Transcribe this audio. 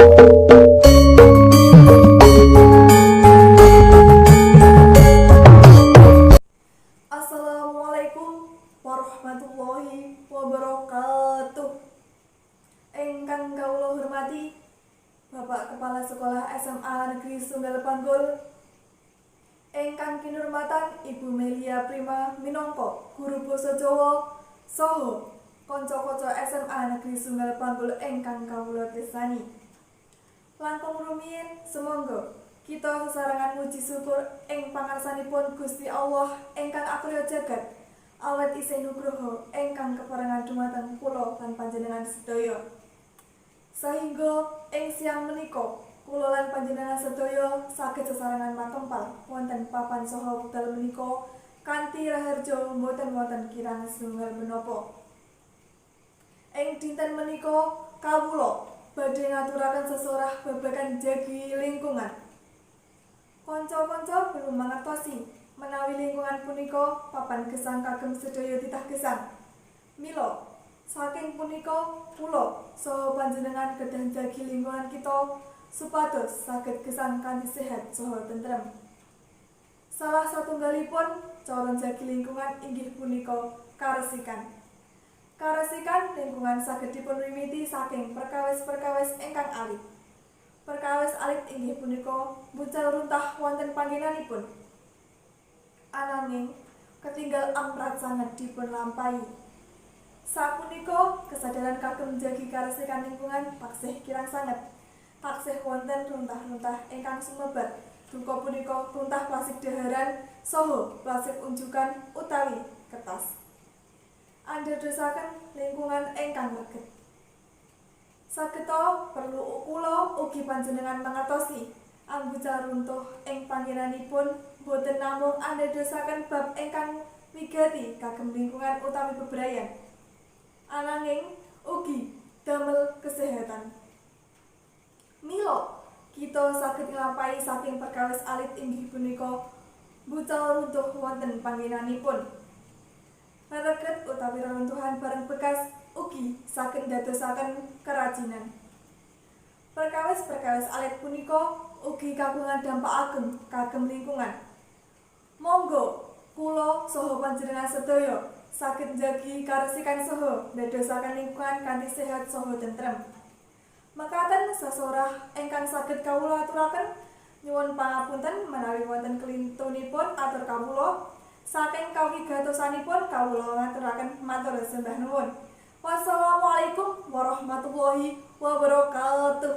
Assalamualaikum warahmatullahi wabarakatuh. Ingkang kawula hormati Bapak Kepala Sekolah SMA Negeri Sunggal Panggul, ingkang kinurmatan Ibu Melia Prima minangka guru basa Jawa saha kanca-kanca SMA Negeri Sunggal Panggul ingkang kawula tresnani. Langkung rumiyin sumangga kita sesarengan muji syukur ing pangarsanipun Gusti Allah ingkang akulya jagat awet isih nugroho ingkang keparengan dumateng kula lan panjenengan sedaya. Sahingga ing siang menika kula lan panjenengan sedaya saged sesarengan makempal wonten papan saha wekdal menika kanthi raharja mboten wonten kirang setunggal menapa. Ing dinten menika kawula badhe ngaturaken sesorah babagan jagi lingkungan. Kanca-kanca perlu mangertosi menawi lingkungan punika papan gesang kagem sedaya titah gesang. Mila saking punika kula saha panjenengan kedah jagi lingkungan kita supados saged gesang kanthi sehat saha tentrem. Salah satunggalipun cara njagi lingkungan inggih punika karesikan. Karesikan lingkungan saged dipunwiwiti saking perkawis-perkawis ingkang alit. Perkawis alit inggih punika mbucal runtah wonten panggenanipun. Ananging ketinggal amrat sanget dipun lampahi. Sapunika kesadaran kagem njagi karesikan lingkungan taksih kirang sanget. Taksih wonten runtah-runtah ingkang sumebar. Duka punika runtah plastik daharan saha plastik unjukan utawi kertas. Andadosaken lingkungan ingkang reget. Sageta perlu kula ugi panjenengan mangertosi ambucal runtuh ing panggenanipun boten namung andadosaken bab ingkang wigati kagem lingkungan utawi bebrayan. Ananging ugi damel kesehatan. Mila kita saged nglampahi saking perkawis alit inggih punika mbucal runtuh wonten panggenanipun. Rereget utawi reruntuhan barang bekas ugi saged ndadosaken kerajinan. Perkawis-perkawis alit punika ugi kagungan dampak ageng kagem lingkungan. Monggo kula saha panjenengan sedaya saged njagi karesikan saha ndadosaken lingkungan kanthi sehat saha tentrem. Mekaten sesorah ingkang saged kawula aturaken, nyuwun pangapunten menawi wonten kelintunipun atur kawula. Saking kawigatosanipun kawula ngaturaken matur sembah nuwun. Wassalamualaikum warahmatullahi wabarakatuh.